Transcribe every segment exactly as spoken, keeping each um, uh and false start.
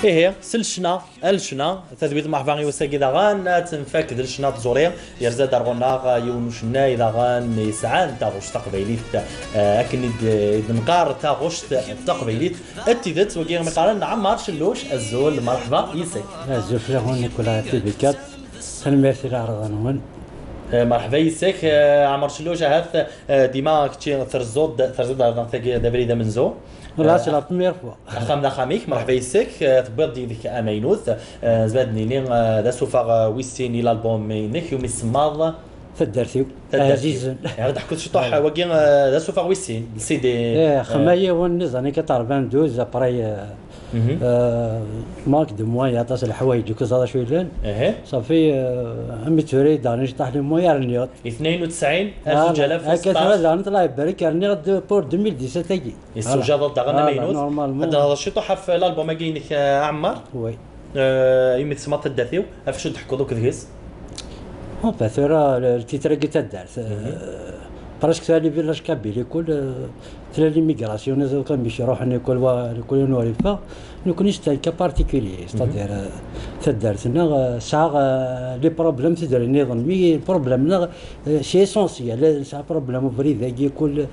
Ihi, s lecna, a lecna, tadwilt n merḥba i wass-agi daɣen, ad tenfak d lecna tẓuri, yerza-d ar ɣur-neɣ yiwen n ucennay daɣen yesɛan taɣect taqbaylit, eh, akken i d-, i d-neqqar taɣect taqbaylit, d tidet, wagi i ɣ-iqqaren Ɛmar Celluc, azul, merḥba, yes-k. Azul fell-awen, Nicolas Tibikat, tanemmirt i leɛraḍa-nwen. Eh, merḥba, yes-k, eh, Ɛmar Celluc, ahat, eh, dima kečči terzuḍ, terzuḍ ar tagi d abrid amenzu. Voilà, eh, c'est la première fois. Axxam d axxam-ik, merḥba yes-k, eh, tewwiḍ-d yid-k amaynut, eh, nezmer ad d-nini, eh, d asuffeɣ, eh, wis sin i lalbum-inek, iwumi tsemmaḍ Taddart-iw. Taddart-iw. Ɛzizen. Eh, ad d-ḥkuḍ ciṭuḥ, eh, wagi, eh, d asuffeɣ wis sin, le C D. Eh, xemma yiwen, niẓan quatre-vingt-douze, après, eh, mhm, eh, manque de moyens, aṭas n leḥwayeǧ, kuẓ acu yellan. Ehe. Safi, eh, am i tura i d-ɛni ciṭuḥ les moyens rniɣ-d. I tnayen u tesɛin, ar zuǧ alaf u seṭṭac. Akka tura daɣen, Allah ibarek, rniɣ-d pour deux mille dix-sept-agi. Yessewjadeḍ daɣen amaynut. Voilà, normalement. Ad nehḍer ciṭuḥ ɣef lalbum-agi-inek, eh, a Ɛemmar. Oui. Eh, imi tsemmaḍ taddart-iw, ɣef acu d-teḥkuḍ akk deg-s? Enfin, tura, le, le titre-agi taddart, eh, mhm, presque tura les villages kabyles, kul, eh, tella l'immigration, iẓukan mi ruḥen, kul wa, kul yiwen ur yeffeɣ. Nekni c'est un cas particulier, c'est-à-dire, mhm, eh, taddart-nneɣ, eh, tesɛa, eh, les problèmes tidrin-nniḍen, mais le problème-nneɣ, eh, c'est essentiel, eh, nesɛa problème ubrid-agi, kul,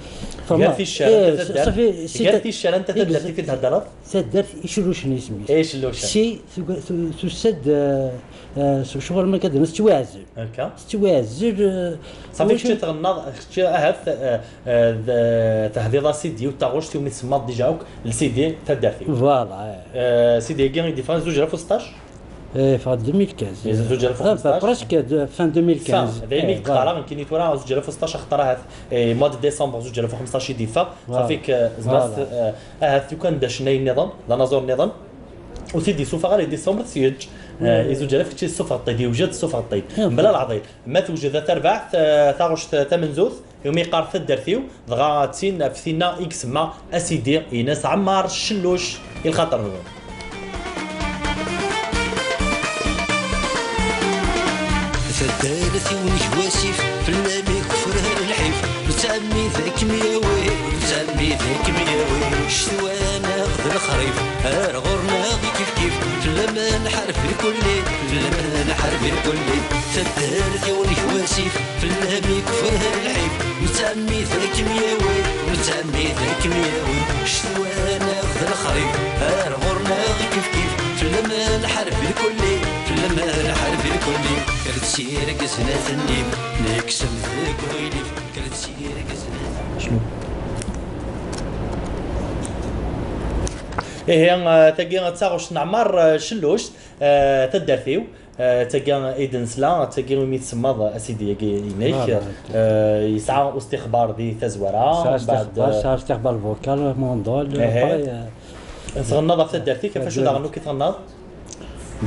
gar ticcer, eh, anta taddart, safi, gar ticcer, anta taddart i t-id-theddreḍ? Taddart Icellucen isem-is. Icellucen. Si, tu-, tu-, tusa-d, eh, eh, s-, ccɣel ma kan tettwaɛzel. Akka. Tettwaɛzel, eh, safi, kečč tɣennaḍ, kečč ahat, eh, eh, d-, tehdiḍ-as i d yiwet taɣect iwumi tsemmaḍ déjà akk le C D taddart-iw. Voilà, eh. Eh, C D-agi i d-yeffɣen zuǧ alaf u seṭṭac? Eh, yeffeɣ-d deux mille quinze. Eh, zuǧ alaf u xemseṭṭac? Ah, presque de, fin deux mille quinze. Fin, d ayen i, eh, voilà, d-qqareɣ, nekkini tura zuǧ alaf u seṭṭac axaṭer ahat, eh, mois de décembre zuǧ alaf u xemseṭṭac i d-yeffeɣ. Voilà. Safi-k, eh, zemreɣ, voilà, eh, ahat lukan d acennay nniḍen, d anaẓur nniḍen, ur t-id-yessufeɣ ara i décembre, t-yeǧǧ, eh, i zuǧ alaf kečči tessufɣeḍ-t-id, yewjed tessufɣeḍ-t-id. Mebla leɛḍil. Ma tewjed a tarbaɛt, eh, taɣect tamezzut, iwumi yeqqar taddart-iw, dɣa tin ɣef tinna i isemma asidi-ines Ɛemmar Celluc i lxaṭer-nwen. Taddart-iw n Gwassif, fell-am i keffer lḥif, nettɛemmid ad kem-yawi, nettɛemmid ad kem-yawi. Ccetwa neɣ d lexrif, ar ɣur-neɣ i kifkif, fell-am ad nḥareb irkulli, fell-am ad nḥareb irkulli. Taddart-iw n Gwassif, fell-am i keffer lḥif, nettɛemmid ad kem-yawi, nettɛemmid ad kem-yawi. Ccetwa neɣ d lexrif, ar ɣur-neɣ i kifkif, fell-am ad nḥareb irkulli, fell-am ad nḥareb irkulli. Rret s yirgazen ad tennim, neksem deg uɣilif. Rret s yirgazen ad tennim. Ihi, eh, tagi d taɣect n Ɛemmar, eh, Celluc, eh, taddart-iw. Eh, d tagi i d-nesla, d tagi umi tsemmaḍ asidi-agi-inek. Ah, eh, yesɛa ustixbar di tazwara, yesɛa mbeɛd, ustixbar, eh, yesɛa ustixbar vocal, mon idole, eh, après, eh, tɣennaḍ ɣef taddart-ik, ɣef acu daɣen akk i tɣennaḍ?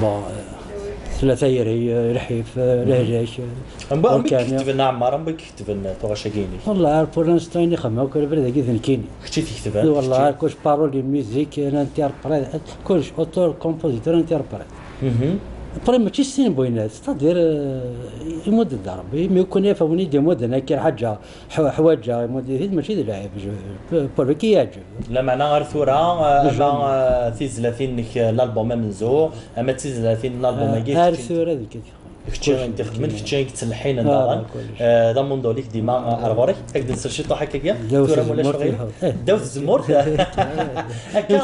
Bon, eh, tella tayri, eh, lḥif, eh, mhm, lehlak, eh, am wa-, am i volcano. Ketben Ɛemmar, am i ketben tuɣac-agi-inek? Wallah, pour l'instant, ini xemma akk abrid-agi d nekkini. Kečč i t-iketben? Wallah, kečč? Kullec, parole, musique, l'interprète, kullec, auteur, compositeur, interprète. Mhm. Après, mačči s tin n winat, c'est-à-dire, euh, imudd-d Rebbi, imi ukun yaf win i d-imudden akka lḥaǧa, ḥw-, ḥwaǧeɣ, imudd-it-id, mačči d lɛib, je, pour lui qui yeɛǧeb. Lameɛna ar tura, euh, ama, euh, tizlatin-nnek, euh, l'album amenzu, ama d tizlatin n l'album-agi, euh, ar tura d kečč i ixedmen, kečč i yettleḥḥinen daɣen. Eh, d amundul-ik dima, eh, ar ɣur-k. Ad k-d-nsel ciṭuḥ akkagi. Tura ma ulac aɣilif. Ddaw tzemmurt. Akka,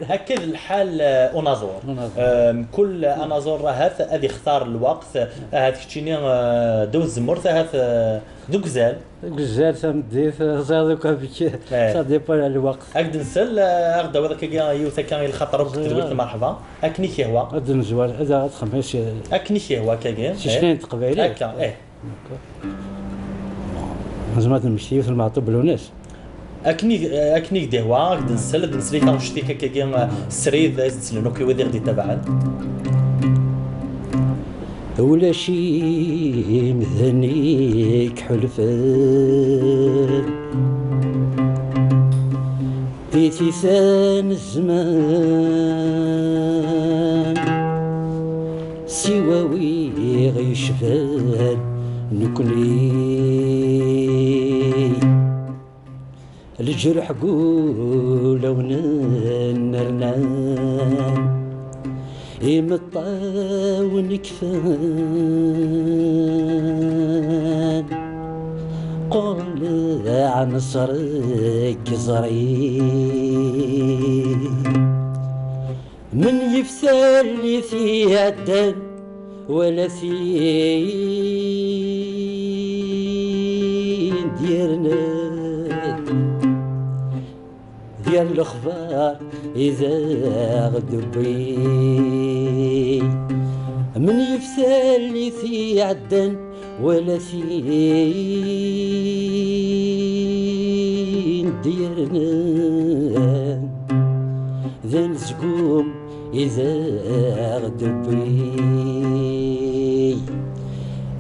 akka d lḥal, eh, unaẓur. Unaẓur. Eh, mkul anaẓur ahat ad ixtar lweqt, ahat keččini, eh, ddaw tzemmurt, ahat, eh, deg uzal. Deg uzal, tameddit, teẓriḍ akk amek, eh, ça dépend lweqt. Ad k-d-nsel, eh, ad aɣ-d-tawiḍ akkagi yiwet akka i lxaṭer akk tedwilt n lmerḥba. Akken i k-yehwa. Ad nezwar, ad, ad xemmis, eh, akken i k-yehwa akkagi. Si cnayen n teqbaylit. Akka, eh. D'accord. Nezmer ad nemmekti yiwet n Meɛṭub Lunas. Akken i, akken i k-d-ihwa, ad k-d-nsel, ad d-nsel i taɣect-ik akkagi, eh, srid, ad s-d-slen akk i wid i ɣ-d-ittabaɛen. Ulac imdanen i iḥulfen i tisan n zzman, siwa wi ɣ-yecban nekni. Leǧruḥ n wulawen nnernan. Imeṭṭawen kfan, qquren leɛnṣer deg iẓri. Menyif tallit iɛeddan wala tin d-yernan. Di lexbar i d aɣ-d-tewwi. Menyif tallit iɛeddan wala tin d-yernan. D anezgum i d aɣ-d-tewwi.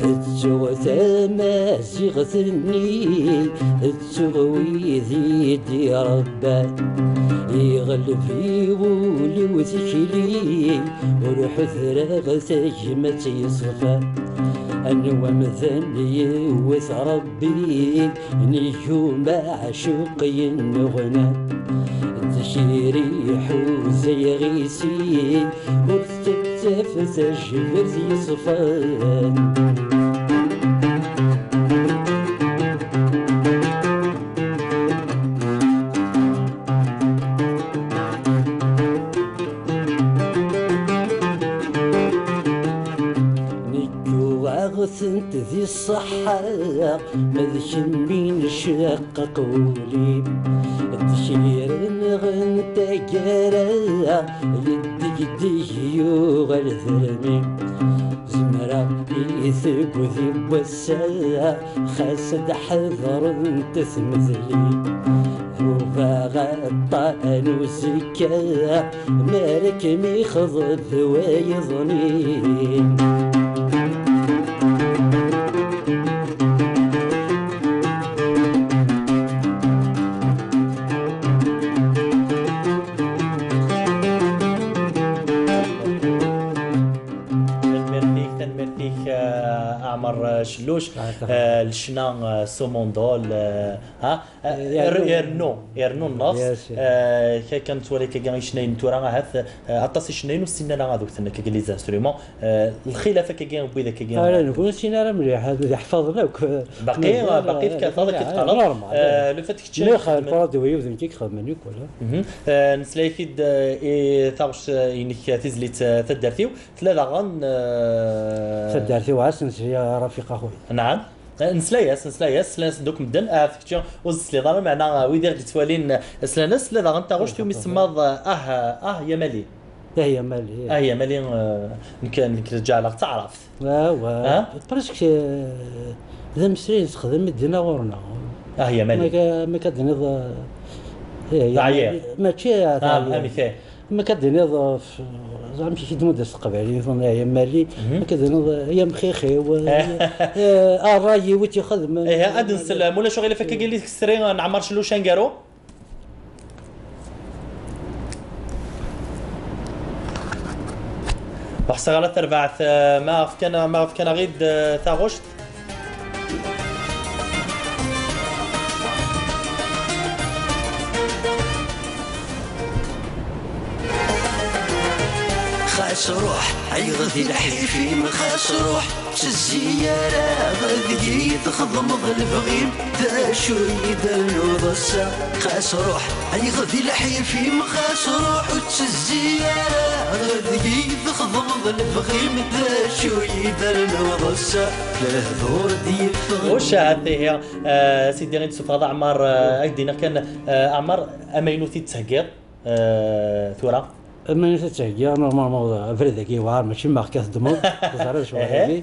Ttuɣ tamaziɣt-nni, ttuɣ wid i d-irebban. Iɣleb i wul-iw tikli, ur ḥudreɣ tagmat yeṣfan. Anwa amdan yewwet Rebbi, nnig umeɛcuq yennuɣnan. Tikri iḥuza iɣisi, ur tettaf tajbert yeṣfan. Nekk uɣeɣ-tent di ṣṣeḥḥa, ma d kemm i ncaqeq wul-im. Ddkir-nneɣ n taggara, yeddegdeg yuɣal d rrmi. Zemreɣ i tegdi n wass-a, xas ad ḥedṛent tmedlin. Ubaɣ aṭṭan uzekka, mi ara kem-ixḍeb wayeḍnin. Tanemmirt-ik, tanemmirt-ik, eh, Ɛmer, eh, Celluc. Ah, taxi. Eh, lecna, eh, s umundol, eh, ha? Eh, Eh, yernu. Yernu, yernu nneṣ. Yes, yes. Eh, ka-, kan nettwali akka icennayen tura ahat, eh, aṭas icennayen ur ssinen ara ad wten akka les instruments. Eh, lxilaf akka n wid akka. Ara nekk ur nessin ara mliḥ, ad iḥfaḍen akk. Baqi, mazal, baqi eh, tekkateḍ akka eh, teqqareḍ. Normal. Eh, le fait que kečč. Nniɣ, eh, lparadew yiwet nekk i ixedmen akk, wala. Mhm. Eh, nesla-ak-id, eh, i taɣect, eh, inek, eh, tizlit, eh, taddart-iw. Tella daɣen, eh, taddart-iw, ɛas nesla Rafiq axuy. Naɛam. Eh, nesla-yas, nesla-yas, slan-as-d akk medden. Ah, kečč ur tesliḍ ara, meɛna, eh, wid i ɣ-d-yettwalin, eh, slan-as. Tella daɣen taɣect iwumi tsemmaḍ, eh, ah, ah, ya Mali. Ah, ya Mali. Ah, ya Mali, eh, nekk, nekk ǧeɛleɣ d taɛrabt. Wa, wa. Ah? Presque, eh, d ameslay nessexdam i dinna ɣur-neɣ. Ah, ya Mali. Ma ka, ma ka d-tiniḍ, eh, eh, ya Mali. Mačči, eh, ah, amek, eh? Ma ka d-tiniḍ, eh, f-, amek i k-id-tmudd s teqbaylit, ah, ya Mali. Mhm. Ma ka d-tiniḍ, eh, ya mxixi, wa, eh, ṛṛay-iw i tt-ixedmen. Eh, ad nsel, ma ulac aɣilif akka, gilli tkesri, eh, n Ɛmar Celluc aneggaru. Ur ḥṣiɣ ara tarbaɛt, eh, ma ɣef kan, ma ɣef kan aɣ-id, eh, taɣect. Xas ruḥ, ayɣed i lḥif-im, xas ruḥ. Ur ttezzi ara ɣer deg-i txedmeḍ lebɣi-m, d acu i d-ternuḍ ass-a? Xas ruḥ, ayɣed i lḥif-im, xas ruḥ, ur ttezzi ara ɣer deg-i txedmeḍ lebɣi-m, d acu i d-ternuḍ ass-a? Lehdur d-yeffɣen. Ucahat ihi, eh, sidi i d-tessufɣeḍ Ɛmar, eh, ad k-d-iniɣ kan, eh, Ɛmar, amaynut i d-tettheggiḍ, eh, tura? Amaynut i d-tettheggiḍ, normalement, abrid-agi yewɛer, mačči ma akka teddmeḍ, teẓriḍ ccɣel-agi.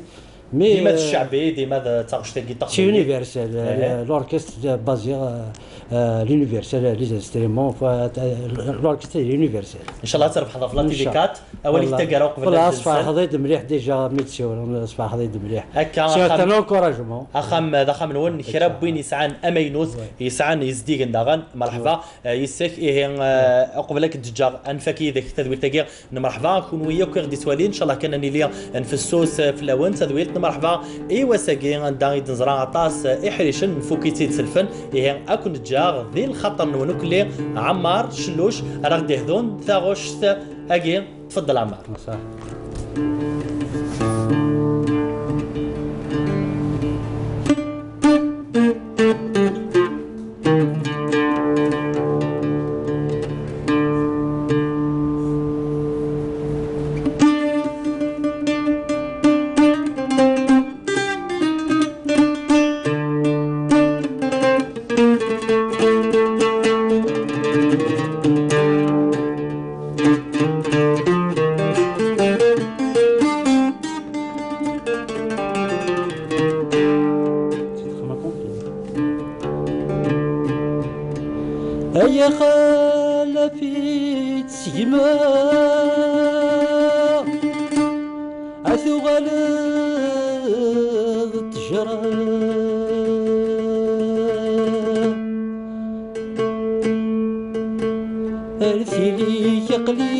Mais, dima d, euh, cceɛbi, dima d taɣect-agi taqbaylit. C'est universel. Euh, l'orchestre basé, euh, euh, l'universel, les instruments, quoi, euh, l'orchestre est universel. Inchallah ad trebḥeḍ ɣef la T V quatre. Inchallah. Awal-ik taggara uqbel ad d-nsel. Voilà, sferḥeḍ-iyi-d mliḥ déjà mi d-tsiwleḍ, sferḥeḍ-iyi-d mliḥ. Akka, c'est un encouragement. Axxam, d axxam-nwen, kra n win yesɛan amaynut, yesɛan yezdigen daɣen, merḥba. Eh, yes-k, ihi, eh, uqbel ad k-d-ǧǧeɣ, ad nfak yid-k tadwilt-agi n mreḥba, kunwi akk i ɣ-d-ittwalin, ncallah kan ad nili nfessus, eh, fell-awen, tadwilt n mreḥba i wass-agi, anda i d-neẓra aṭas, eh, iḥricen, nfuk-itt-id s lfen, ihi, ad ken-ǧǧeɣ di lxaṭer-nwen ukli, Ɛmar Celluc, ara ɣ-d-ihdun taɣect-agi. Tfaddel Ɛmer. Ay axalaf i tt-gma, a tuɣaleḍ ttejra. Ar tili-k aql-i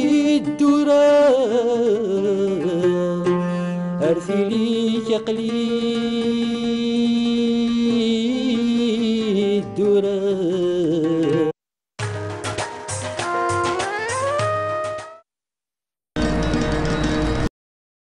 ddura, ar tili-k aql-i ddura.